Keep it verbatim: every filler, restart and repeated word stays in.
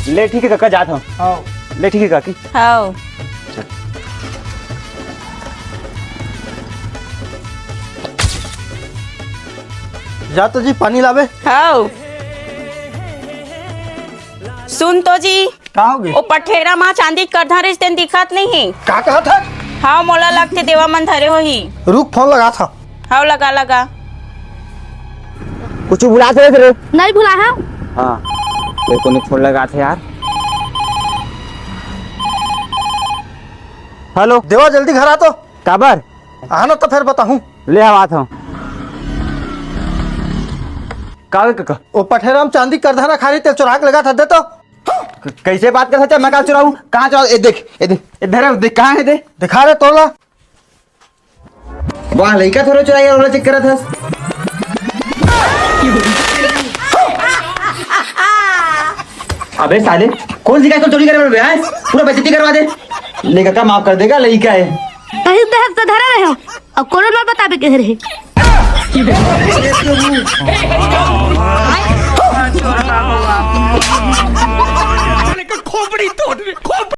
ले ठीक हे कका, जात हंव। हाँ। ले ठीक हे काकी। हाँ। जा तो जी, पानी लाबे। हाँ। सुन तो जी, का होगे? ओ पठेरा म चांदी के करधन रहिस तेन दिखत नइ हे। का कहत हस? हाँ, मोला लगथे देवा मन धरे होही। रुक, फोन लगाथंव। हाँ, लगा, लगा। कुछ भुलात हस रे? नइ भुलाय हंव। हाँ, ये कोने फोन लगाथे यार। हेलो। देवा, जल्दी घर आ तो। काबर? आ ना तो फेर बताहूँ। ले, हाँ, आत हंव। का होगे कका? ओ पठेरा म चांदी के करधन रखाय रहिस, तेला चोरा के लेगत हस, दे तो। क-, कइसे बात करत हस? मैं का चोराहूँ? कहाँ चोराहूँ? ए देख, ए देख, ए धरे, देख, कहाँ हे दे? दिखा रे तोला। वाह, लइका थोरे चोराही, ओला चेक करत हस। अबे साले, कोन सिखाइस तोला चोरी करे बर बे, हैं? पूरा बेइज्जती करवा दे। ले कका, माफ कर दे गा, लइका हे। कहीं देख तो धरे रहे हो, अब कोनो ना बताबे के रहे।